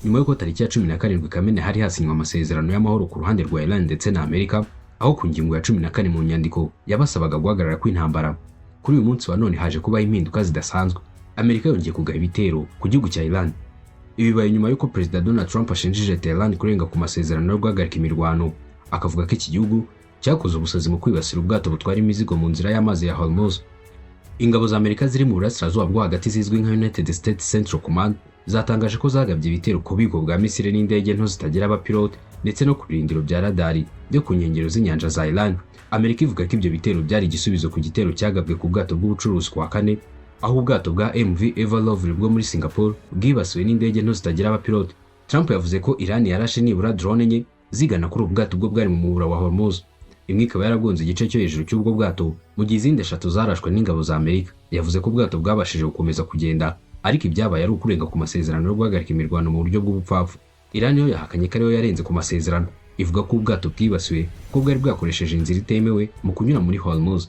Nyuma y'uko tariki ya 17 Kamena hari hasinywe amasezerano y'amahoro ku ruhande rwa Iran ndetse na Amerika, aho ku ngingo ya 14 mu nyandiko yabasabaga guhagarara kw'intambara, kuri uyu munsi wa none haje kubaho impinduka zidasanzwe. Amerika yongeye kugaba ibitero ku gihugu cya Iran. Ibi bibaye nyuma y'uko Perezida Donald Trump ashinjije Tehran kurenga ku masezerano yo guhagarika imirwano, akavuga ko iki gihugu cyakoze ubusazi mu kwibasira ubwato butwara imizigo mu nzira y'amazi ya Hormuz. Ingabo za Amerika ziri mu burasirazuba bwo hagati zizwi nka United States Central Command zatangaje ko zagabye ibitero ku bubiko bwa misile n'indege nto zitagira abapilote ndetse no ku birindiro bya radari byo ku nkengero z'inyanja za Iran. Amerika ivuga ko ibyo bitero byari igisubizo ku gitero cyagabwe ku bwato bw'ubucuruzi ku wa kane, aho ubwato bwa MV Ever Lovely bwo muri Singapore bwibasiwe n'indege nto zitagira abapilote. Trump yavuze ko Iran yarashe nibura drone enye zigana kuri ubu bwato bwo bwari mu muhora wa Hormuz, imwe ikaba yaragonze igice cyo hejuru cy'ubwo bwato, mu gihe izindi eshatu zarashwe n'ingabo za Amerika. Yavuze ko ubwato bwabashije gukomeza kugenda, ariko ibyabaye ari ukurenga ku masezerano yo guhagarika imirwano mu buryo bw'ubupfapfa. Iran yo yahakanye ko ariyo yarenze ku masezerano, ivuga ko ubwato bwibasiwe ko bwari bwakoresheje inzira itemewe mu kunyura muri Hormuz.